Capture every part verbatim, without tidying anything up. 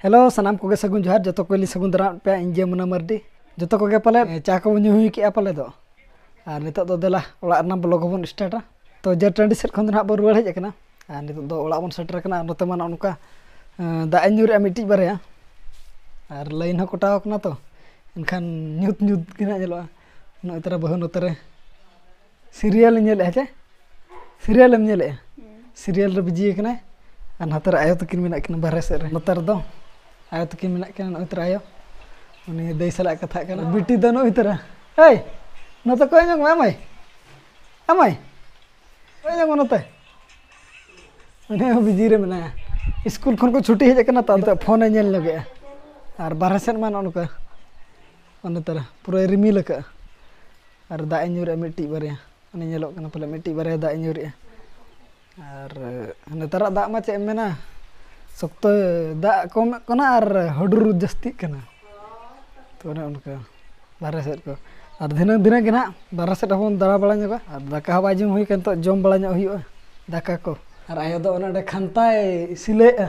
Hello, ᱥᱟᱱᱟᱢ ᱠᱚᱜᱮ ᱥᱟᱹᱜᱩᱱ ᱡᱚᱦᱟᱨ᱾ ᱡᱚᱛᱚ ᱠᱚᱜᱮ ᱞᱤᱧ ᱥᱟᱹᱜᱩᱱ ᱫᱟᱨᱟᱢ ᱯᱮᱭᱟ᱾ ᱤᱧ ᱜᱮ ᱢᱩᱱᱟ ᱢᱟᱨᱰᱤ᱾ ᱡᱚᱛᱚ ᱠᱚᱜᱮ ᱯᱟᱞᱮ ᱪᱟ ᱠᱚᱵᱚᱱ ᱧᱩ ᱦᱩᱭ ᱠᱮᱜᱼᱟ ᱯᱟᱞᱮ ᱫᱚ᱾ ᱟᱨ ᱱᱤᱛᱚᱜ ᱫᱚ ᱫᱮᱞᱟ ᱚᱲᱟᱜ ᱨᱮᱱᱟᱜ ᱵᱞᱚᱜ ᱦᱚᱸᱵᱚᱱ ᱥᱴᱟᱨᱴᱟ᱾ ᱛᱚ ᱡᱟᱹᱨ ᱴᱟᱺᱰᱤ ᱥᱮᱫ ᱠᱷᱚᱱ ᱫᱚ ᱱᱟᱦᱟᱜ ᱵᱚᱱ ᱨᱩᱣᱟᱹᱲ ᱦᱮᱡ ᱟᱠᱟᱱᱟ᱾ ᱟᱨ ᱱᱤᱛᱚᱜ ᱫᱚ ᱚᱲᱟᱜ ᱵᱚᱱ ᱥᱮᱴᱮᱨ ᱟᱠᱟᱱᱟ᱾ ᱟᱨ ᱱᱚᱛᱮ ᱢᱟ ᱱᱚᱜᱼᱚ ᱱᱚᱝᱠᱟ, ᱮᱸ, ᱫᱟᱜ ᱮ ᱧᱩᱨᱮᱜᱼᱟ ᱢᱤᱫᱴᱤᱡ ᱵᱟᱨᱭᱟ᱾ ᱟᱨ ᱞᱟᱭᱤᱱ ᱦᱚᱸ ᱠᱚᱴᱟᱣ ᱟᱠᱟᱱᱟ ᱛᱚ, ᱮᱱᱠᱷᱟᱱ ᱧᱩᱛ ᱧᱩᱛ ᱜᱮ ᱱᱟᱦᱟᱜ ᱧᱮᱞᱚᱜᱼᱟ᱾ ᱱᱚᱜᱼᱚᱭ ᱛᱟᱨᱟ ᱵᱟᱹᱦᱩ ᱱᱚᱛᱮ ᱨᱮ ᱥᱤᱨᱤᱭᱟᱞᱮ ᱧᱮᱞᱮᱫᱼᱟ ᱪᱮ? ᱥᱤᱨᱤᱭᱟᱞᱮᱢ ᱧᱮᱞᱮᱫᱼᱟ? ᱥᱤᱨᱤᱭᱟᱞ ᱨᱮ ᱵᱤᱡᱤ ᱟᱠᱟᱱᱟᱭ᱾ ᱟᱨ ᱱᱚᱛᱮ ᱨᱮ ᱟᱭᱳ ᱛᱟᱹᱠᱤᱱ ᱢᱮᱱᱟᱜ ᱠᱤᱱᱟ ᱵᱟᱦᱨᱮ ᱥᱮᱫ ᱨᱮ᱾ ᱱᱚᱛᱮ ᱨᱮᱫᱚ ᱟᱭᱳ ᱛᱟᱹᱠᱤᱱ ᱢᱮᱱᱟᱜ ᱠᱤᱱᱟ᱾ ᱱᱚᱜᱼᱚᱭ ᱛᱟᱨᱟ ᱟᱭᱳ, ᱩᱱᱤ ᱫᱟᱹᱭ ᱥᱟᱞᱟᱜ ᱠᱟᱛᱷᱟᱜ ᱠᱟᱱᱟ᱾ ᱵᱤᱴᱤ ᱫᱚ ᱱᱚᱜᱼᱚᱭ ᱛᱟᱨᱟ, ᱮᱭ, ᱱᱚᱛᱮ ᱠᱚᱭ ᱧᱚᱜ ᱢᱮ, ᱟᱢᱟᱭ, ᱟᱢᱟᱭ, ᱠᱚᱭ ᱧᱚᱜ ᱢᱮ ᱱᱚᱛᱮ᱾ ᱩᱱᱤ ᱦᱚᱸ ᱵᱤᱡᱤ ᱨᱮ ᱢᱮᱱᱟᱭᱟ᱾ ᱥᱠᱩᱞ ᱠᱷᱚᱱ ᱠᱚ ᱪᱷᱩᱴᱤ ᱦᱮᱡ ᱟᱠᱟᱱᱟ ᱛᱚ, ᱟᱫᱚ ᱯᱷᱳᱱᱮ ᱧᱮᱞ ᱧᱚᱜᱮᱜᱼᱟ᱾ ᱟᱨ ᱵᱟᱦᱨᱮ ᱥᱮᱫ ᱢᱟ ᱱᱚᱜᱼᱚ ᱱᱚᱝᱠᱟ, ᱚᱱᱮ ᱛᱟᱨᱟ ᱯᱩᱨᱟᱹᱭ ᱨᱤᱢᱤᱞ ᱟᱠᱟᱫᱼᱟ᱾ ᱟᱨ ᱫᱟᱜ ᱮ ᱧᱩᱨᱮᱜᱼᱟ ᱢᱤᱫᱴᱤᱡ ᱵᱟᱨᱭᱟ᱾ ᱚᱱᱮ ᱧᱮᱞᱚᱜ ᱠᱟᱱᱟ ᱯᱟᱞᱮ ᱢᱤᱫᱴᱤᱡ ᱵᱟᱨᱭᱟ ᱫᱟᱜ ᱮ ᱧᱩᱨᱮᱜᱼᱟ᱾ ᱟᱨ ᱱᱮᱛᱟᱨᱟᱜ ᱫᱟᱜ ᱢᱟ ᱪᱮᱫ ᱮᱢ ᱢᱮᱱᱟ, ᱥᱚᱠᱛᱚ ᱫᱟᱜ ᱠᱚᱢᱚᱜ ᱠᱟᱱᱟ ᱟᱨ ᱦᱩᱰᱩᱨ ᱡᱟᱹᱥᱛᱤᱜ ᱠᱟᱱᱟ᱾ ᱛᱚ ᱚᱱᱮ ᱚᱱᱠᱟ ᱵᱟᱦᱨᱮ ᱥᱮᱫ ᱠᱚ᱾ ᱟᱨ ᱫᱷᱤᱱᱟᱹᱝ ᱫᱷᱤᱱᱟᱹᱝ ᱜᱮ ᱱᱟᱦᱟᱜ ᱵᱟᱦᱨᱮ ᱥᱮᱫ ᱦᱚᱸᱵᱚᱱ ᱫᱟᱬᱟ ᱵᱟᱲᱟ ᱧᱚᱜᱟ᱾ ᱟᱨ ᱫᱟᱠᱟ ᱦᱚᱸ ᱵᱟᱭ ᱡᱚᱢ ᱦᱩᱭ ᱠᱟᱱᱟ, ᱱᱤᱛᱚᱜ ᱡᱚᱢ ᱵᱟᱲᱟ ᱧᱚᱜ ᱦᱩᱭᱩᱜᱼᱟ ᱫᱟᱠᱟ ᱠᱚ᱾ ᱟᱨ ᱟᱭᱳ ᱫᱚ ᱚᱱᱮ ᱚᱸᱰᱮ ᱠᱷᱟᱱᱛᱟᱭ ᱥᱤᱞᱟᱹᱭᱮᱫᱼᱟ᱾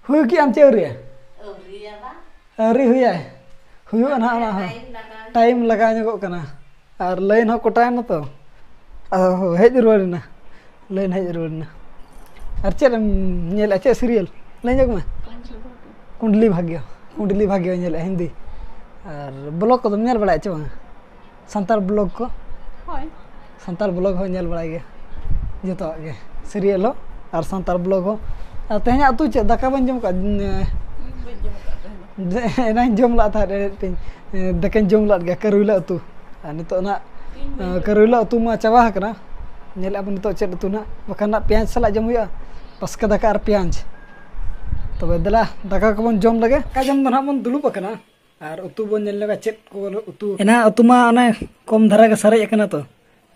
ᱦᱩᱭ ᱠᱮᱜᱼᱟᱢ ᱪᱮ ᱟᱹᱣᱨᱤᱭᱟ? ᱟᱹᱣᱨᱤ ᱦᱩᱭᱟᱭ᱾ ᱦᱩᱭᱩᱜᱼᱟ ᱱᱟᱦᱟᱜ ᱚᱱᱟ ᱦᱚᱸ᱾ ᱴᱟᱭᱤᱢ ᱞᱟᱜᱟᱣ ᱧᱚᱜᱚᱜ ᱠᱟᱱᱟ᱾ ᱟᱨ ᱞᱟᱭᱤᱱ ᱦᱚᱸ ᱠᱚᱴᱟᱭᱮᱱᱟ ᱛᱚ᱾ ᱟᱫᱚ ᱦᱮᱡ ᱨᱩᱣᱟᱹᱲ ᱮᱱᱟ᱾ ᱞᱟᱭᱤᱱ ᱦᱮᱡ ᱨᱩᱣᱟᱹᱲ ᱮᱱᱟ᱾ ᱟᱨ ᱪᱮᱫ ᱮᱢ ᱧᱮᱞᱮᱫᱼᱟ? ᱪᱮᱫ ᱥᱤᱨᱤᱭᱟᱞ? ᱞᱟᱹᱭ ᱧᱚᱜ ᱢᱮ᱾ ᱠᱩᱸᱰᱞᱤ ᱵᱷᱟᱜᱽᱭᱚ᱾ ᱠᱩᱸᱰᱞᱤ ᱵᱷᱟᱜᱽᱭᱚ ᱧᱮᱞᱮᱫᱼᱟ ᱦᱤᱱᱫᱤ᱾ ᱟᱨ ᱵᱞᱚᱜ ᱠᱚᱫᱚᱢ ᱧᱮᱞ ᱵᱟᱲᱟᱭᱟ ᱪᱮ ᱵᱟᱝᱟ? ᱥᱟᱱᱛᱟᱲ ᱵᱞᱚᱜ ᱠᱚ? ᱦᱳᱭ᱾ ᱥᱟᱱᱛᱟᱲ ᱵᱞᱚᱜ ᱦᱚᱸ ᱧᱮᱞ ᱵᱟᱲᱟᱭ ᱜᱮ᱾ ᱡᱚᱛᱚᱣᱟᱜ ᱜᱮ᱾ ᱥᱤᱨᱤᱭᱟᱞ ᱦᱚᱸ ᱟᱨ ᱥᱟᱱᱛᱟᱲ ᱵᱞᱚᱜ ᱦᱚᱸ᱾ ᱟᱨ ᱛᱮᱦᱮᱧᱟᱜ ᱩᱛᱩ ᱪᱮᱫ? ᱫᱟᱠᱟ ᱵᱟᱹᱧ ᱡᱚᱢ ᱠᱟᱜᱼᱟ᱾ ᱵᱟᱹᱧ ᱡᱚᱢ ᱟᱠᱟᱫ ᱛᱟᱦᱮᱱᱟ᱾ ᱮᱱᱟᱧ ᱡᱚᱢ ᱞᱟᱜ ᱛᱟᱦᱮᱸᱫ ᱮ, ᱫᱟᱠᱟᱧ ᱡᱚᱢ ᱞᱟᱜ ᱜᱮᱭᱟ, ᱠᱟᱹᱨᱩᱭᱞᱟ ᱩᱛᱩ᱾ ᱟᱨ ᱱᱤᱛᱚᱜ ᱱᱟᱜ, ᱤᱧ ᱵᱟᱹᱧ ᱮ, ᱡᱚᱢ ᱠᱟᱹᱨᱩᱭᱞᱟ ᱩᱛᱩ ᱢᱟ ᱪᱟᱵᱟ ᱟᱠᱟᱱᱟ᱾ ᱧᱮᱞᱮᱫᱼᱟ ᱵᱚᱱ ᱱᱤᱛᱚᱜ ᱪᱮᱫ ᱩᱛᱩ ᱱᱟᱜ, ᱵᱟᱠᱷᱟᱱ ᱱᱟᱜ ᱯᱮᱸᱭᱟᱡᱽ ᱥᱟᱞᱟᱜ ᱡᱚᱢ ᱦᱩᱭᱩᱜᱼᱟ, ᱵᱟᱥᱠᱮ ᱫᱟᱠᱟ ᱟᱨ ᱯᱮᱸᱭᱟᱡᱽ᱾ ᱛᱚᱵᱮ ᱫᱮᱞᱟ, ᱫᱟᱠᱟ ᱠᱚᱵᱚᱱ ᱡᱚᱢ ᱞᱮᱜᱮ᱾ ᱫᱟᱠᱟ ᱡᱚᱢ ᱫᱚ ᱱᱟᱜ ᱵᱚᱱ ᱫᱩᱲᱩᱵ ᱟᱠᱟᱱᱟ᱾ ᱟᱨ ᱩᱛᱩ ᱵᱚᱱ ᱧᱮᱞ ᱧᱚᱜᱟ ᱪᱮᱫ ᱠᱚ ᱵᱚᱞᱮ ᱩᱛᱩ᱾ ᱮᱱᱟᱝ ᱩᱛᱩ ᱢᱟ ᱚᱱᱮ ᱠᱚᱢ ᱫᱷᱟᱨᱟ ᱜᱮ ᱥᱟᱨᱮᱡ ᱟᱠᱟᱱᱟ ᱛᱚ᱾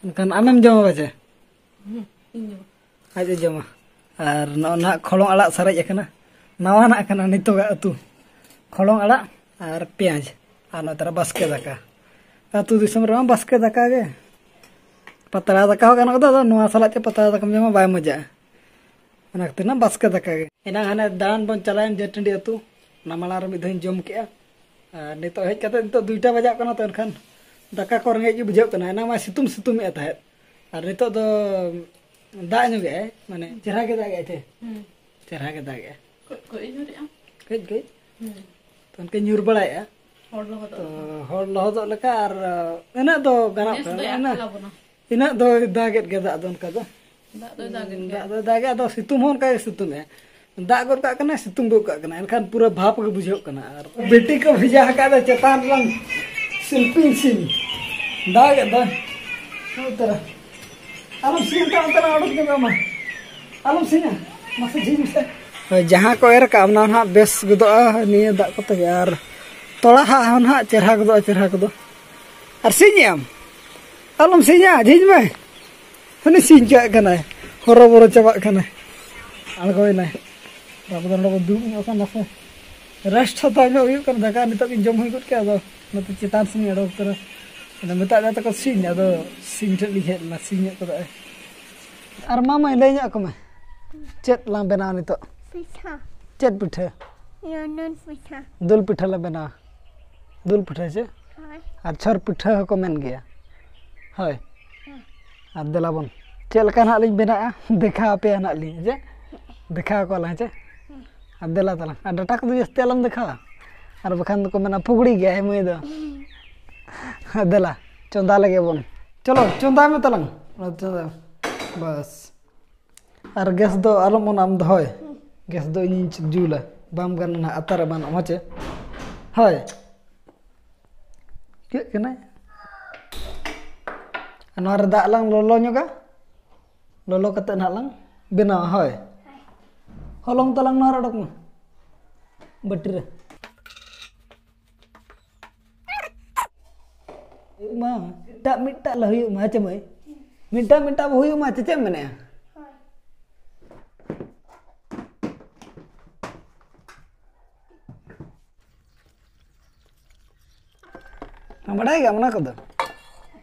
ᱮᱱᱠᱷᱟᱱ ᱟᱢᱮᱢ ᱡᱚᱢᱟ ᱯᱟᱪᱮ? ᱦᱩᱸ, ᱤᱧ ᱡᱚᱢᱟ᱾ ᱟᱡ ᱮ ᱡᱚᱢᱟ᱾ ᱟᱨ ᱱᱚᱜᱼᱚ ᱱᱟᱦᱟᱜ ᱠᱷᱚᱲᱚᱝ ᱟᱲᱟᱜ ᱥᱟᱨᱮᱡ ᱟᱠᱟᱱᱟ᱾ ᱱᱟᱣᱟ ᱱᱟᱜ ᱠᱟᱱᱟ ᱱᱤᱛᱚᱜᱟᱜ ᱩᱛᱩ᱾ ᱠᱷᱚᱲᱚᱝ ᱟᱲᱟᱜ ᱟᱨ ᱯᱮᱸᱭᱟᱡᱽ᱾ ᱟᱨ ᱱᱚᱛᱮ ᱨᱮ ᱵᱟᱥᱠᱮ ᱫᱟᱠᱟ᱾ ᱟᱹᱛᱩ ᱫᱤᱥᱚᱢ ᱨᱮᱢᱟ ᱵᱟᱥᱠᱮ ᱫᱟᱠᱟ ᱜᱮ᱾ ᱯᱟᱛᱲᱟ ᱫᱟᱠᱟ ᱦᱚᱸ ᱜᱟᱱᱚᱜ ᱜᱮᱫᱚ, ᱟᱫᱚ ᱱᱚᱣᱟ ᱥᱟᱞᱟᱜ ᱪᱮᱫ ᱯᱟᱛᱲᱟ ᱫᱟᱠᱟᱢ ᱡᱚᱢᱟ, ᱵᱟᱭ ᱢᱚᱡᱟᱜᱼᱟ᱾ ᱚᱱᱟ ᱠᱷᱟᱹᱛᱤᱨ ᱱᱟ ᱵᱟᱥᱠᱮ ᱫᱟᱠᱟ ᱜᱮ᱾ ᱮᱱᱟᱝ ᱦᱟᱱᱮ ᱫᱟᱬᱟᱱ ᱵᱚᱱ ᱪᱟᱞᱟᱣᱮᱱ ᱡᱟᱹᱨ ᱴᱟᱺᱰᱤ ᱟᱹᱛᱩ᱾ ᱚᱱᱟ ᱢᱟᱲᱟᱝ ᱨᱮ ᱢᱤᱫ ᱫᱷᱟᱣ ᱤᱧ ᱡᱚᱢ ᱠᱮᱜᱼᱟ᱾ ᱟᱨ ᱱᱤᱛᱚᱜ ᱦᱮᱡ ᱠᱟᱛᱮ ᱱᱤᱛᱚᱜ ᱫᱩᱭᱴᱟ ᱵᱟᱡᱟᱜ ᱠᱟᱱᱟ, ᱛᱚ ᱮᱱᱠᱷᱟᱱ ᱫᱟᱠᱟ ᱠᱚ ᱨᱮᱸᱜᱮᱡ ᱜᱮ ᱵᱩᱡᱷᱟᱹᱜ ᱠᱟᱱᱟ᱾ ᱮᱱᱟᱝ ᱢᱟ ᱥᱤᱛᱩᱝ ᱥᱤᱛᱩᱝ ᱮᱫ ᱛᱟᱦᱮᱸᱫ, ᱟᱨ ᱱᱤᱛᱚᱜ ᱫᱚ ᱫᱟᱜ ᱧᱚᱜ ᱮᱫᱟᱭ, ᱢᱟᱱᱮ ᱪᱮᱦᱨᱟ ᱜᱮ ᱫᱟᱜ ᱮᱫᱟᱭ ᱛᱮ᱾ ᱦᱩᱸ᱾ ᱪᱮᱦᱨᱟ ᱜᱮ ᱫᱟᱜ ᱮᱫᱟᱭ᱾ ᱠᱟᱹᱡ ᱠᱟᱹᱡ ᱮ ᱧᱩᱨᱮᱜᱼᱟ᱾ ᱠᱟᱹᱡ ᱠᱟᱹᱡ᱾ ᱦᱩᱸ᱾ ᱛᱚ ᱚᱱᱠᱟ ᱧᱩᱨ ᱵᱟᱲᱟᱭᱮᱫᱼᱟ᱾ ᱦᱚᱲ ᱞᱚᱦᱚᱫᱚᱜ ᱛᱚ ᱞᱮᱠᱟ᱾ ᱦᱚᱲ ᱞᱚᱦᱚᱫᱚᱜ ᱞᱮᱠᱟ, ᱟᱨ ᱤᱱᱟᱹᱜ ᱫᱚ ᱜᱟᱱᱚᱜ ᱱᱮᱥ ᱠᱟᱱᱟ᱾ ᱫᱚᱭ ᱤᱱᱟᱹᱜ ᱟᱠᱟᱞ ᱟᱵᱚᱱᱟ᱾ ᱤᱱᱟᱹᱜ ᱫᱚ ᱫᱟᱜᱮᱫ ᱜᱮ ᱫᱟᱜ ᱫᱚ ᱚᱱᱠᱟ ᱫᱚ᱾ ᱫᱟᱜ ᱫᱚᱭ ᱫᱟᱜᱮᱫ ᱜᱮᱭᱟ᱾ ᱫᱟᱜ ᱫᱚᱭ ᱫᱟᱜᱮᱫ, ᱟᱫᱚ ᱥᱤᱛᱩᱝ ᱦᱚᱸ ᱚᱱᱠᱟ ᱜᱮ ᱥᱤᱛᱩᱝ ᱮᱫᱼᱟ᱾ ᱫᱟᱜ ᱜᱚᱫ ᱠᱟᱜ ᱠᱟᱱᱟᱭ, ᱥᱤᱛᱩᱝ ᱜᱚᱫ ᱠᱟᱜ ᱠᱟᱱᱟᱭ, ᱮᱱᱠᱷᱟᱱ ᱯᱩᱨᱟᱹ ᱵᱷᱟᱯ ᱜᱮ ᱵᱩᱡᱷᱟᱹᱜ ᱠᱟᱱᱟ᱾ ᱟᱨ ᱵᱤᱴᱤ ᱠᱚ ᱵᱷᱮᱡᱟ ᱟᱠᱟᱫ ᱫᱚ ᱪᱮᱛᱟᱱ ᱨᱮᱞᱟᱝ ᱥᱤᱞᱯᱤᱧ ᱥᱤᱧ᱾ ᱫᱟᱜ ᱮᱫ ᱫᱚ᱾ ᱩᱛᱟᱹᱨᱟ᱾ ᱟᱞᱚᱢ ᱥᱤᱧ ᱦᱟᱛᱟᱲ, ᱚᱱᱛᱮ ᱨᱮ ᱚᱰᱚᱠ ᱧᱚᱜᱚᱜ ᱢᱟ᱾ ᱟᱞᱚᱢ ᱥᱤᱧᱟ, ᱢᱟᱥᱮ ᱡᱷᱤᱡ ᱢᱮᱥᱮ᱾ ᱦᱳᱭ, ᱡᱟᱦᱟᱸ ᱠᱚ ᱮᱨ ᱠᱟᱜᱼᱟ, ᱚᱱᱟ ᱱᱟᱦᱟᱜ ᱵᱮᱥ ᱜᱚᱫᱚᱜᱼᱟ ᱱᱤᱭᱟᱹ ᱫᱟᱜ ᱠᱚᱛᱮ ᱜᱮ, ᱟᱨ ᱛᱚᱲᱟ ᱦᱟᱸᱜ ᱦᱚᱸ ᱱᱟᱦᱟᱜ ᱪᱮᱦᱨᱟ ᱜᱚᱫᱚᱜᱼᱟ, ᱪᱮᱦᱨᱟ ᱠᱚᱫᱚ᱾ ᱟᱨ ᱥᱤᱧ ᱮᱢ, ᱟᱞᱚᱢ ᱥᱤᱧᱟ, ᱡᱷᱤᱡ ᱢᱮ᱾ ᱦᱟᱹᱱᱤ ᱥᱤᱧ ᱠᱟᱜ ᱠᱟᱱᱟᱭ, ᱦᱚᱨᱚᱵᱚᱨᱚ ᱪᱟᱵᱟᱜ ᱠᱟᱱᱟᱭ, ᱟᱬᱜᱚᱭᱮᱱᱟᱭ᱾ ᱟᱵᱚ ᱫᱚ ᱱᱚᱰᱮ ᱵᱚ ᱫᱩᱲᱩᱵ ᱧᱚᱜ ᱠᱟᱱᱟ, ᱱᱟᱥᱮ ᱨᱮᱥᱴ ᱦᱟᱛᱟᱣ ᱧᱚᱜ ᱦᱩᱭᱩᱜ ᱠᱟᱱᱟ᱾ ᱫᱟᱠᱟ ᱱᱤᱛᱚᱜ ᱜᱤᱧ ᱡᱚᱢ ᱦᱩᱭ ᱜᱚᱫ ᱠᱮᱫᱟ, ᱟᱫᱚ ᱱᱚᱛᱮ ᱪᱮᱛᱟᱱ ᱥᱮᱫ ᱤᱧ ᱚᱰᱚᱠ ᱩᱛᱟᱹᱨᱟ᱾ ᱟᱫᱚ ᱢᱮᱛᱟᱜ ᱫᱮᱭᱟ ᱛᱟᱠᱚ ᱥᱤᱧ, ᱟᱫᱚ ᱥᱤᱧ ᱴᱷᱮᱱ ᱞᱤᱧ ᱦᱮᱡ ᱞᱮᱱᱟ, ᱥᱤᱧ ᱧᱚᱜ ᱠᱟᱫᱟᱭ᱾ ᱟᱨ ᱢᱟ ᱢᱟᱹᱭ, ᱞᱟᱹᱭ ᱧᱚᱜ ᱟᱠᱚ ᱢᱮ, ᱪᱮᱫ ᱞᱟᱝ ᱵᱮᱱᱟᱣᱟ ᱱᱤᱛᱚᱜ? ᱯᱤᱴᱷᱟᱹ᱾ ᱪᱮᱫ ᱯᱤᱴᱷᱟᱹ? ᱤᱭᱟᱹ, ᱱᱩᱞ ᱯᱤᱴᱷᱟᱹ᱾ ᱫᱩᱞ ᱯᱤᱴᱷᱟᱹ ᱞᱮ ᱵᱮᱱᱟᱣᱟ᱾ ᱫᱩᱞ ᱯᱤᱴᱷᱟᱹ ᱪᱮ? ᱦᱳᱭ᱾ ᱟᱨ ᱪᱷᱚᱨ ᱯᱤᱴᱷᱟᱹ ᱦᱚᱸᱠᱚ ᱢᱮᱱ ᱜᱮᱭᱟ᱾ ᱦᱳᱭ᱾ ᱦᱮᱸ᱾ ᱟᱨ ᱫᱮᱞᱟ ᱵᱚᱱ, ᱪᱮᱫ ᱞᱮᱠᱟ ᱱᱟᱦᱟᱜ ᱞᱤᱧ ᱵᱮᱱᱟᱣᱟ, ᱫᱮᱠᱷᱟᱣ ᱟᱯᱮᱭᱟ ᱱᱟᱦᱟᱜ ᱞᱤᱧ, ᱦᱮᱸ ᱪᱮ? ᱫᱮᱠᱷᱟᱣ ᱟᱠᱚᱣᱟ ᱞᱟᱝ, ᱦᱮᱸ ᱪᱮ? ᱦᱮᱸ᱾ ᱟᱨ ᱫᱮᱞᱟ ᱛᱟᱞᱟᱝ, ᱟᱨ ᱰᱟᱴᱟ ᱠᱚᱫᱚ ᱡᱟᱹᱥᱛᱤ ᱟᱞᱚᱢ ᱫᱮᱠᱷᱟᱣᱟ, ᱟᱨ ᱵᱟᱠᱷᱟᱱ ᱫᱚᱠᱚ ᱢᱮᱱᱟ, "ᱯᱷᱩᱜᱲᱤ ᱜᱮᱭᱟᱭ ᱢᱟᱹᱭ ᱫᱚ᱾" ᱦᱮᱸ᱾ ᱟᱨ ᱫᱮᱞᱟ, ᱪᱚᱸᱫᱟ ᱞᱮᱜᱮ ᱵᱚᱱ᱾ ᱪᱚᱞᱚ, ᱪᱚᱸᱫᱟᱭ ᱢᱮ ᱛᱟᱞᱟᱝ᱾ ᱟᱨ ᱪᱚᱸᱫᱟ, ᱵᱟᱥ᱾ ᱟᱨ ᱜᱮᱥ ᱫᱚ ᱟᱞᱚᱢ ᱚᱱᱟᱢ ᱫᱚᱦᱚᱭ᱾ ᱜᱮᱥ ᱫᱚ ᱤᱧᱤᱧ ᱡᱩᱞᱟ᱾ ᱵᱟᱢ ᱜᱟᱱᱟ ᱱᱟᱦᱟᱜ ᱟᱛᱟᱨ ᱮᱢᱟᱱᱚᱜ, ᱦᱮᱸ ᱪᱮ? ᱦᱳᱭ᱾ ᱪᱤᱠᱟᱹᱜ ᱠᱟᱱᱟᱭ? ᱟᱨ ᱱᱚᱣᱟ ᱨᱮ ᱫᱟᱜ ᱞᱟᱝ ᱞᱚᱞᱚ ᱧᱚᱜᱟ᱾ ᱞᱚᱞᱚ ᱠᱟᱛᱮ ᱱᱟᱦᱟᱜ ᱞᱟᱝ ᱵᱮᱱᱟᱣᱟ, ᱦᱳᱭ᱾ ᱦᱚᱞᱚᱝ ᱛᱟᱞᱟᱝ ᱱᱚᱣᱟ ᱨᱮ ᱚᱰᱚᱠ ᱢᱮ᱾ ᱵᱟᱹᱴᱤ ᱨᱮ᱾ ᱦᱩᱭᱩᱜ ᱢᱟ, ᱢᱤᱫᱴᱟᱜ ᱢᱤᱫᱴᱟᱜ ᱞᱮ ᱦᱩᱭᱩᱜ ᱢᱟ, ᱦᱮᱸ ᱪᱮ ᱢᱟᱹᱭ? ᱢᱤᱫᱴᱟᱜ ᱢᱤᱫᱴᱟᱜ ᱵᱚ ᱦᱩᱭᱩᱜ ᱢᱟ, ᱪᱮ ᱪᱮᱫ ᱮᱢ ᱢᱮᱱᱮᱜᱼᱟ? ᱵᱟᱰᱟᱭ ᱜᱮᱭᱟᱢ ᱚᱱᱟ ᱠᱚᱫᱚ?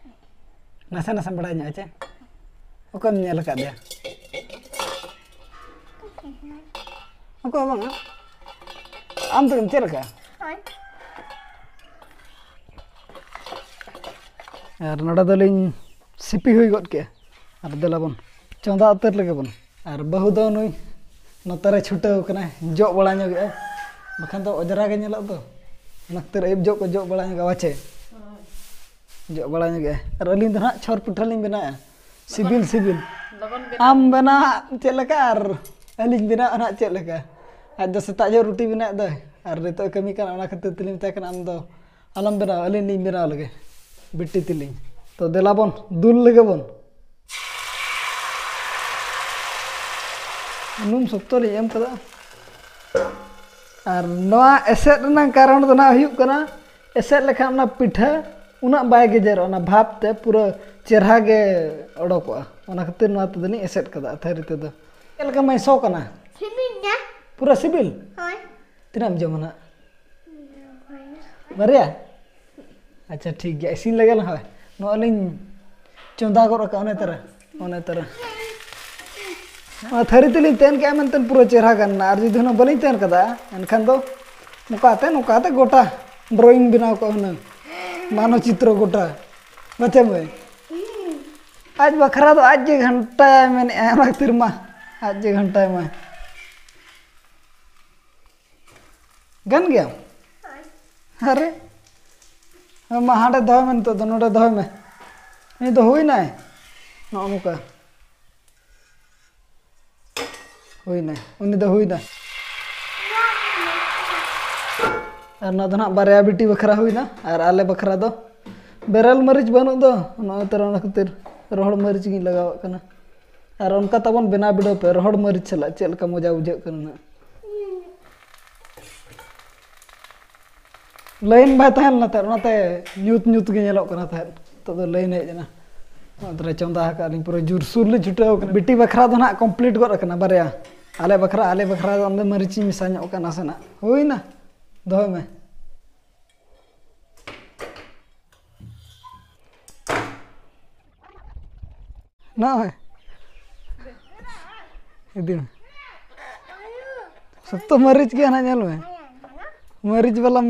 ᱱᱟᱥᱮ ᱱᱟᱥᱮᱢ ᱵᱟᱰᱟᱭ ᱧᱚᱜᱼᱟ ᱪᱮ? ᱚᱠᱚᱭᱮᱢ ᱧᱮᱞ ᱟᱠᱟᱫᱮᱭᱟ? ᱚᱠᱚᱭ ᱦᱚᱸ ᱵᱟᱝᱟ? ᱟᱢ ᱛᱮᱜᱮᱢ ᱪᱮᱫ ᱞᱮᱠᱟ? ᱦᱳᱭ᱾ ᱟᱨ ᱱᱚᱰᱮ ᱫᱚᱞᱤᱧ ᱥᱤᱯᱤ ᱦᱩᱭ ᱜᱚᱫ ᱠᱮᱜᱼᱟ᱾ ᱟᱨ ᱫᱮᱞᱟ ᱵᱚᱱ ᱪᱚᱸᱫᱟ ᱩᱛᱟᱹᱨ ᱞᱮᱜᱮ ᱵᱚᱱ᱾ ᱟᱨ ᱵᱟᱹᱦᱩ ᱫᱚ ᱱᱩᱭ ᱱᱚᱛᱮ ᱨᱮ ᱪᱷᱩᱴᱟᱹᱣ ᱠᱟᱱᱟᱭ, ᱡᱚᱜ ᱵᱟᱲᱟ ᱧᱚᱜᱮᱜᱼᱟᱭ, ᱵᱟᱠᱷᱟᱱ ᱫᱚ ᱚᱡᱽᱨᱟ ᱜᱮ ᱧᱮᱞᱚᱜ ᱫᱚ᱾ ᱚᱱᱟ ᱠᱷᱟᱹᱛᱤᱨ ᱟᱹᱭᱩᱵ ᱡᱚᱜ ᱠᱚ ᱡᱚᱜ ᱵᱟᱲᱟ ᱧᱚᱜᱟ, ᱵᱟᱪᱮ? ᱡᱚᱜ ᱵᱟᱲᱟ ᱧᱚᱜᱮᱜᱼᱟᱭ᱾ ᱟᱨ ᱟᱹᱞᱤᱧ ᱫᱚ ᱱᱟᱦᱟᱜ ᱪᱷᱚᱨ ᱯᱤᱴᱷᱟᱹ ᱞᱤᱧ ᱵᱮᱱᱟᱣᱮᱜᱼᱟ᱾ ᱥᱤᱵᱤᱞ ᱥᱤᱵᱤᱞ᱾ ᱞᱚᱜᱚᱱ ᱵᱮᱱᱟᱣ᱾ ᱟᱢ ᱵᱮᱱᱟᱣᱟᱜ ᱪᱮᱫ ᱞᱮᱠᱟ ᱟᱨ ᱟᱹᱞᱤᱧ ᱵᱮᱱᱟᱣᱟᱜ ᱱᱟᱦᱟᱜ ᱪᱮᱫ ᱞᱮᱠᱟ? ᱟᱡ ᱫᱚ ᱥᱮᱛᱟᱜ ᱡᱚᱦᱚᱜ ᱨᱩᱴᱤ ᱵᱮᱱᱟᱣᱮᱫ ᱫᱚᱭ, ᱟᱨ ᱱᱤᱛᱚᱜ ᱮ ᱠᱟᱹᱢᱤ ᱠᱟᱱᱟ, ᱚᱱᱟ ᱠᱷᱟᱹᱛᱤᱨ ᱛᱮᱞᱤᱧ ᱢᱮᱛᱟᱭ ᱠᱟᱱᱟ, ᱟᱢ ᱫᱚ ᱟᱞᱚᱢ ᱵᱮᱱᱟᱣᱟ, ᱟᱹᱞᱤᱧ ᱞᱤᱧ ᱵᱮᱱᱟᱣ ᱞᱮᱜᱮ ᱵᱤᱴᱤ ᱛᱤᱞᱤᱧ᱾ ᱛᱚ ᱫᱮᱞᱟ ᱵᱚᱱ ᱫᱩᱞ ᱞᱮᱜᱮ ᱵᱚᱱ᱾ ᱥᱩᱱᱩᱢ ᱥᱚᱠᱛᱚ ᱞᱤᱧ ᱮᱢ ᱠᱟᱫᱟ᱾ ᱟᱨ ᱱᱚᱣᱟ ᱮᱥᱮᱫ ᱨᱮᱱᱟᱜ ᱠᱟᱨᱚᱱ ᱫᱚ ᱱᱟᱦᱟᱜ ᱦᱩᱭᱩᱜ ᱠᱟᱱᱟ, ᱮᱥᱮᱫ ᱞᱮᱠᱷᱟᱱ ᱚᱱᱟ ᱯᱤᱴᱷᱟᱹ ᱩᱱᱟᱹᱜ ᱵᱟᱭ ᱜᱮᱡᱮᱨᱚᱜᱼᱟ, ᱚᱱᱟ ᱵᱷᱟᱯ ᱛᱮ ᱯᱩᱨᱟᱹ ᱪᱮᱨᱦᱟ ᱜᱮ ᱚᱰᱚᱠᱚᱜᱼᱟ᱾ ᱚᱱᱟ ᱠᱷᱟᱹᱛᱤᱨ ᱱᱚᱣᱟ ᱛᱮᱫᱚᱞᱤᱧ ᱮᱥᱮᱫ ᱠᱟᱫᱟ ᱛᱷᱟᱹᱨᱤ ᱛᱮᱫᱚ᱾ ᱪᱮᱫ ᱞᱮᱠᱟ ᱢᱟᱹᱭ, ᱥᱚ ᱠᱟᱱᱟ? ᱥᱤᱵᱤᱞ ᱜᱮᱭᱟ᱾ ᱯᱩᱨᱟᱹ ᱥᱤᱵᱤᱞ? ᱦᱳᱭ᱾ ᱛᱤᱱᱟᱹᱜ ᱮᱢ ᱡᱚᱢᱟ ᱱᱟᱜ? ᱵᱟᱨᱭᱟ? ᱟᱪᱪᱷᱟ, ᱴᱷᱤᱠ ᱜᱮᱭᱟ, ᱤᱥᱤᱱ ᱞᱮᱜᱮ ᱞᱟᱦᱟ᱾ ᱱᱚᱜᱼᱚᱭ ᱞᱤᱧ ᱪᱚᱸᱫᱟ ᱜᱚᱫ ᱟᱠᱟᱫ, ᱚᱱᱮ ᱛᱟᱨᱟ, ᱚᱱᱮ ᱛᱟᱨᱟ᱾ ᱚᱱᱟ ᱛᱷᱟᱹᱨᱤ ᱛᱮᱞᱤᱧ ᱛᱮᱱ ᱠᱮᱜᱼᱟ ᱢᱮᱱᱛᱮ ᱯᱩᱨᱟᱹ ᱪᱮᱦᱨᱟ ᱜᱟᱱ ᱮᱱᱟ, ᱟᱨ ᱡᱩᱫᱤ ᱦᱩᱱᱟᱹᱝ ᱵᱟᱹᱞᱤᱧ ᱛᱮᱱ ᱠᱟᱫᱟ, ᱮᱱᱠᱷᱟᱱ ᱫᱚ ᱱᱚᱝᱠᱟᱛᱮ, ᱱᱚᱝᱠᱟᱛᱮ ᱜᱚᱴᱟ ᱰᱨᱚᱭᱤᱝ ᱵᱮᱱᱟᱣ ᱠᱚᱜᱼᱟ ᱦᱩᱱᱟᱹᱝ, ᱢᱟᱱᱚᱪᱤᱛᱨᱚ ᱜᱚᱴᱟ᱾ ᱵᱟᱪᱮ ᱢᱟᱹᱭ? ᱟᱡ ᱵᱟᱠᱷᱨᱟ ᱫᱚ ᱟᱡ ᱜᱮ ᱜᱷᱟᱱᱴᱟᱭ ᱢᱮᱱᱮᱜᱼᱟ, ᱚᱱᱟ ᱠᱷᱟᱹᱛᱤᱨ ᱢᱟ ᱟᱡ ᱜᱮ ᱜᱷᱟᱱᱴᱟᱭ ᱢᱟᱭ᱾ ᱜᱟᱱ ᱜᱮᱭᱟᱢ? ᱟᱨᱮ, ᱦᱮᱸ, ᱢᱟ ᱦᱟᱸᱰᱮ ᱫᱚᱦᱚᱭ ᱢᱮ, ᱱᱤᱛᱚᱜ ᱫᱚ ᱱᱚᱰᱮ ᱫᱚᱦᱚᱭ ᱢᱮ᱾ ᱩᱱᱤ ᱫᱚ ᱦᱩᱭᱱᱟᱭ, ᱱᱚᱜᱼᱚ ᱱᱚᱝᱠᱟ᱾ ᱦᱩᱭᱱᱟᱭ, ᱩᱱᱤ ᱫᱚ ᱦᱩᱭᱱᱟ᱾ ᱟᱨ ᱱᱚᱣᱟ ᱫᱚ ᱱᱟᱦᱟᱜ ᱵᱟᱨᱭᱟ ᱵᱤᱴᱤ ᱵᱟᱠᱷᱨᱟ ᱦᱩᱭᱱᱟ, ᱟᱨ ᱟᱞᱮ ᱵᱟᱠᱷᱨᱟ ᱫᱚ ᱵᱮᱨᱮᱞ ᱢᱟᱹᱨᱤᱪ ᱵᱟᱹᱱᱩᱜ ᱫᱚ, ᱱᱚᱜᱼᱚᱭ ᱛᱚᱨᱟ, ᱚᱱᱟ ᱠᱷᱟᱹᱛᱤᱨ ᱨᱚᱦᱚᱲ ᱢᱟᱹᱨᱤᱪ ᱜᱤᱧ ᱞᱟᱜᱟᱣᱟᱜ ᱠᱟᱱᱟ᱾ ᱟᱨ ᱚᱱᱠᱟ ᱛᱟᱵᱚᱱ ᱵᱮᱱᱟᱣ ᱵᱤᱰᱟᱹᱣ ᱯᱮ, ᱨᱚᱦᱚᱲ ᱢᱟᱹᱨᱤᱪ ᱥᱟᱞᱟᱜ ᱪᱮᱫ ᱞᱮᱠᱟ ᱢᱚᱡᱟ ᱵᱩᱡᱷᱟᱹᱜ ᱠᱟᱱᱟ ᱱᱟᱜ᱾ ᱞᱟᱭᱤᱱ ᱵᱟᱭ ᱛᱟᱦᱮᱸ ᱞᱮᱱᱟ ᱛᱟᱦᱮᱸᱫ, ᱚᱱᱟᱛᱮ ᱧᱩᱛ ᱧᱩᱛ ᱜᱮ ᱧᱮᱞᱚᱜ ᱠᱟᱱᱟ ᱛᱟᱦᱮᱸᱫ᱾ ᱱᱤᱛᱚᱜ ᱫᱚ ᱞᱟᱭᱤᱱ ᱦᱮᱡ ᱮᱱᱟ᱾ ᱚᱱᱟᱛᱮ ᱪᱚᱸᱫᱟ ᱟᱠᱟᱫ ᱞᱤᱧ, ᱯᱩᱨᱟᱹ ᱡᱳᱨᱥᱳᱨ ᱞᱤᱧ ᱪᱷᱩᱴᱟᱹᱣ ᱠᱟᱱᱟ᱾ ᱵᱤᱴᱤ ᱵᱟᱠᱷᱨᱟ ᱫᱚ ᱱᱟᱦᱟᱜ ᱠᱚᱢᱯᱞᱤᱴ ᱜᱚᱫ ᱟᱠᱟᱱᱟ ᱵᱟᱨᱭᱟ᱾ ᱟᱞᱮ ᱵᱟᱠᱷᱨᱟ, ᱟᱞᱮ ᱵᱟᱠᱷᱨᱟ ᱫᱚ ᱚᱸᱰᱮ ᱢᱟᱹᱨᱤᱪ ᱤᱧ ᱢᱮᱥᱟ ᱧᱚᱜ ᱠᱟᱜᱼᱟ ᱱᱟᱥᱮᱱᱟᱜ᱾ ᱦᱩᱭᱱᱟ, ᱫᱚᱦᱚᱭ ᱢᱮ᱾ ᱱᱚᱜᱼᱚᱭ᱾ ᱤᱫᱤ ᱢᱮ᱾ ᱥᱚᱠᱛᱚ ᱢᱟᱹᱨᱤᱪ ᱜᱮᱭᱟ ᱱᱟᱜ, ᱧᱮᱞ ᱢᱮ᱾ ᱢᱟᱹᱨᱤᱪ ᱵᱟᱞᱟᱢ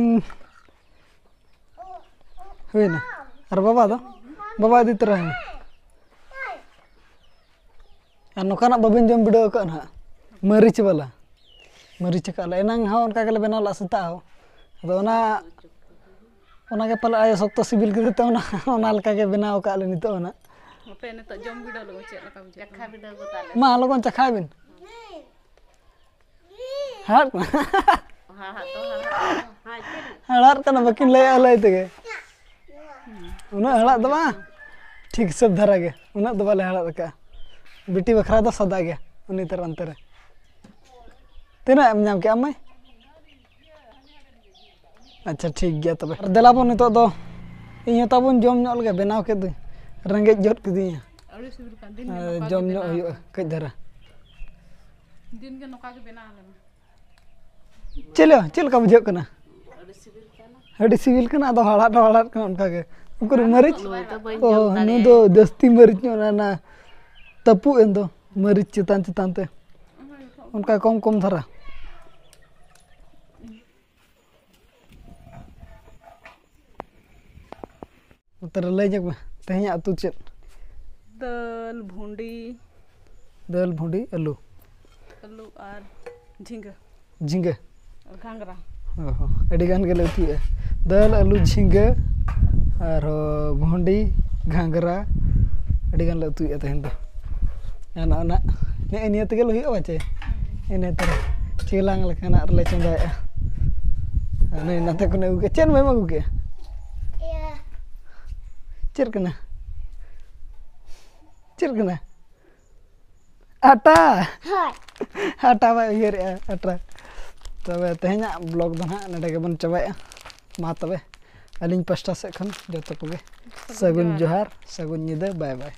ᱦᱩᱭᱱᱟ᱾ ᱟᱨ ᱵᱟᱵᱟ ᱫᱚ? ᱵᱟᱵᱟ ᱤᱫᱤ ᱛᱚᱨᱟᱭ ᱢᱮ᱾ ᱟᱨ ᱱᱚᱝᱠᱟᱱᱟᱜ ᱵᱟᱹᱵᱤᱱ ᱡᱚᱢ ᱵᱤᱰᱟᱹᱣ ᱟᱠᱟᱫ ᱱᱟᱦᱟᱜ, ᱢᱟᱹᱨᱤᱪ ᱵᱟᱞᱟ᱾ ᱢᱟᱹᱨᱤᱪ ᱟᱠᱟᱫ ᱞᱮ, ᱮᱱᱟᱝ ᱦᱚᱸ ᱚᱱᱠᱟ ᱜᱮᱞᱮ ᱵᱮᱱᱟᱣ ᱞᱮᱫᱼᱟ ᱥᱮᱛᱟᱜ ᱦᱚᱸ᱾ ᱟᱫᱚ ᱚᱱᱟ, ᱚᱱᱟᱜᱮ ᱯᱟᱞᱮ ᱟᱭᱳ ᱥᱚᱠᱛᱚ ᱥᱤᱵᱤᱞ ᱠᱮᱫᱮ ᱛᱮ ᱚᱱᱟ, ᱚᱱᱟ ᱞᱮᱠᱟᱜᱮ ᱵᱮᱱᱟᱣ ᱟᱠᱟᱫ ᱞᱮ ᱱᱤᱛᱚᱜ ᱦᱚᱸ ᱱᱟᱜ᱾ ᱦᱟᱯᱮ ᱱᱤᱛᱚᱜ ᱡᱚᱢ ᱵᱤᱰᱟᱹᱣ ᱞᱮᱵᱚᱱ ᱪᱮᱫ ᱞᱮᱠᱟ ᱵᱩᱡᱷᱟᱹᱜ ᱠᱟᱱᱟ᱾ ᱪᱟᱠᱷᱟ ᱵᱤᱰᱟᱹᱣ ᱜᱚᱫ ᱟᱞᱮ᱾ ᱢᱟ ᱞᱚᱜᱚᱱ ᱪᱟᱠᱷᱟᱭ ᱵᱤᱱ᱾ ᱦᱟᱲᱦᱟᱫ ᱠᱟᱱᱟ᱾ ᱦᱟᱲᱦᱟᱫ ᱫᱚ ᱦᱟᱲᱦᱟᱫ ᱠᱟᱱᱟ᱾ ᱦᱟᱲᱦᱟᱫ ᱠᱟᱱᱟ, ᱵᱟᱹᱠᱤᱱ ᱞᱟᱹᱭᱮᱜᱼᱟ ᱞᱟᱹᱭ ᱛᱮᱜᱮ᱾ ᱩᱱᱟᱹᱜ ᱦᱟᱲᱦᱟᱫ ᱫᱚ ᱵᱟᱝ, ᱴᱷᱤᱠ ᱦᱤᱥᱟᱹᱵ ᱫᱷᱟᱨᱟ ᱜᱮ, ᱩᱱᱟᱹᱜ ᱫᱚ ᱵᱟᱞᱮ ᱦᱟᱲᱦᱟᱫ ᱟᱠᱟᱫᱼᱟ᱾ ᱵᱤᱴᱤ ᱵᱟᱠᱷᱨᱟ ᱫᱚ ᱥᱟᱫᱟ ᱜᱮᱭᱟ, ᱩᱱᱤ ᱛᱟᱨ ᱚᱱᱛᱮ ᱨᱮ᱾ ᱛᱤᱱᱟᱹᱜ ᱮᱢ ᱧᱟᱢ ᱠᱮᱜᱼᱟ ᱢᱟᱹᱭ? ᱟᱪᱪᱷᱟ, ᱴᱷᱤᱠ ᱜᱮᱭᱟ ᱛᱚᱵᱮ᱾ ᱟᱨ ᱫᱮᱞᱟ ᱵᱚᱱ ᱱᱤᱛᱚᱜ ᱫᱚ, ᱤᱧ ᱦᱚᱸ ᱛᱟᱵᱚᱱ ᱡᱚᱢ ᱧᱚᱜ ᱞᱮᱜᱮ, ᱵᱮᱱᱟᱣ ᱠᱮᱫ ᱫᱚᱧ, ᱨᱮᱸᱜᱮᱡ ᱡᱚᱫ ᱠᱤᱫᱤᱧᱟ᱾ ᱟᱹᱰᱤ ᱥᱤᱵᱤᱞ ᱠᱟᱱ, ᱫᱤᱱ ᱜᱮ ᱟᱨ ᱱᱚᱝᱠᱟ ᱡᱚᱢ ᱜᱮ ᱧᱚᱜ ᱵᱮᱱᱟᱣ ᱦᱩᱭᱩᱜᱼᱟ ᱟᱞᱮ ᱢᱮ᱾ ᱠᱟᱹᱡ ᱫᱷᱟᱨᱟ᱾ ᱫᱤᱱ ᱜᱮ ᱱᱚᱝᱠᱟ ᱜᱮ ᱵᱮᱱᱟᱣ ᱟᱞᱮ ᱢᱮ᱾ ᱪᱮᱫ ᱞᱮ-, ᱪᱮᱫ ᱞᱮᱠᱟ ᱵᱩᱡᱷᱟᱹᱜ ᱠᱟᱱᱟ? ᱟᱹᱰᱤ ᱥᱤᱵᱤᱞ ᱠᱟᱱᱟ᱾ ᱟᱹᱰᱤ ᱥᱤᱵᱤᱞ ᱠᱟᱱᱟ, ᱟᱫᱚ ᱦᱟᱲᱦᱟᱫ ᱦᱚᱸ ᱦᱟᱲᱦᱟᱫ ᱠᱟᱱᱟ ᱚᱱᱠᱟ ᱜᱮ᱾ ᱩᱠᱩᱨ ᱢᱟᱹᱨᱤᱪ? ᱱᱩᱭ ᱫᱚ ᱵᱟᱹᱧ ᱚ, ᱡᱚᱢ ᱱᱩᱭ ᱫᱟᱲᱮᱭᱟᱜᱼᱟ᱾ ᱫᱚ ᱡᱟᱹᱥᱛᱤ ᱢᱟᱹᱨᱤᱪ ᱧᱚᱜ ᱚᱱᱟ, ᱚᱱᱟ ᱛᱟᱹᱯᱩᱜ ᱮᱱ ᱫᱚ, ᱢᱟᱹᱨᱤᱪ ᱪᱮᱛᱟᱱ ᱪᱮᱛᱟᱱ ᱛᱮ᱾ ᱚᱱᱠᱟ ᱠᱚᱢ ᱠᱚᱢ ᱫᱷᱟᱨᱟ᱾ ᱱᱚᱛᱮ ᱨᱮ ᱞᱟᱹᱭ ᱧᱚᱜ ᱢᱮ, ᱛᱮᱦᱮᱧᱟᱜ ᱩᱛᱩ ᱪᱮᱫ? ᱫᱟᱹᱞ, ᱵᱷᱩᱸᱰᱤ᱾ ᱫᱟᱹᱞ, ᱵᱷᱩᱸᱰᱤ, ᱟᱹᱞᱩ᱾ ᱟᱹᱞᱩ ᱟᱨ ᱡᱷᱤᱸᱜᱟᱹ᱾ ᱡᱷᱤᱸᱜᱟᱹ? ᱟᱨ ᱜᱷᱟᱸᱜᱽᱨᱟ᱾ ᱚ ᱦᱚᱸ, ᱟᱹᱰᱤ ᱜᱟᱱ ᱜᱮᱞᱮ ᱩᱛᱩᱭᱮᱫᱼᱟ᱾ ᱫᱟᱹᱞ, ᱟᱹᱞᱩ, ᱡᱷᱤᱸᱜᱟᱹ, ᱟᱨᱦᱚᱸ ᱵᱷᱩᱸᱰᱤ, ᱜᱷᱟᱸᱜᱽᱨᱟ, ᱟᱹᱰᱤ ᱜᱟᱱ ᱞᱮ ᱩᱛᱩᱭᱮᱫᱼᱟ ᱛᱮᱦᱮᱧ ᱫᱚ᱾ ᱟᱨ ᱱᱚᱜᱼᱚ ᱱᱟ, ᱱᱮᱜᱼᱮ ᱱᱤᱭᱟᱹ ᱛᱮᱜᱮ ᱞᱮ ᱦᱩᱭᱩᱜᱼᱟ ᱯᱟᱪᱮ? ᱤᱱᱟᱹ ᱛᱟᱭᱚᱢ ᱪᱮᱞᱟᱝ ᱞᱮᱠᱟᱱᱟᱜ ᱨᱮᱞᱮ ᱪᱚᱸᱫᱟᱭᱮᱫᱼᱟ᱾ ᱟᱨ ᱱᱩᱭ ᱱᱟᱛᱮ ᱠᱷᱚᱱᱮ ᱟᱹᱜᱩ ᱠᱮᱫᱼᱟ᱾ ᱪᱮᱫ ᱮᱢ ᱟᱹᱜᱩ ᱠᱮᱫᱼᱟ? ᱤᱭᱟᱹ᱾ ᱪᱮᱫ ᱠᱟᱱᱟ? ᱪᱮᱫ ᱠᱟᱱᱟ? ᱟᱴᱟ᱾ ᱦᱳᱭ᱾ ᱟᱴᱟ ᱵᱟᱭ ᱩᱭᱦᱟᱹᱨᱮᱜᱼᱟ, ᱟᱴᱟ᱾ ᱛᱚᱵᱮ ᱛᱮᱦᱮᱧᱟᱜ vlog ᱫᱚ ᱱᱟᱦᱟᱜ ᱱᱚᱰᱮ ᱜᱮᱵᱚᱱ ᱪᱟᱵᱟᱭᱮᱜᱼᱟ᱾ ᱢᱟ ᱛᱚᱵᱮ, ᱟᱹᱞᱤᱧ ᱯᱟᱥᱴᱟ ᱥᱮᱫ ᱠᱷᱚᱱ ᱡᱚᱛᱚ ᱠᱚᱜᱮ ᱥᱟᱹᱜᱩᱱ ᱥᱟᱹᱜᱩᱱ ᱡᱚᱦᱟᱨ᱾ ᱡᱚᱦᱟᱨ, ᱥᱟᱹᱜᱩᱱ ᱧᱤᱫᱟᱹ, bye bye᱾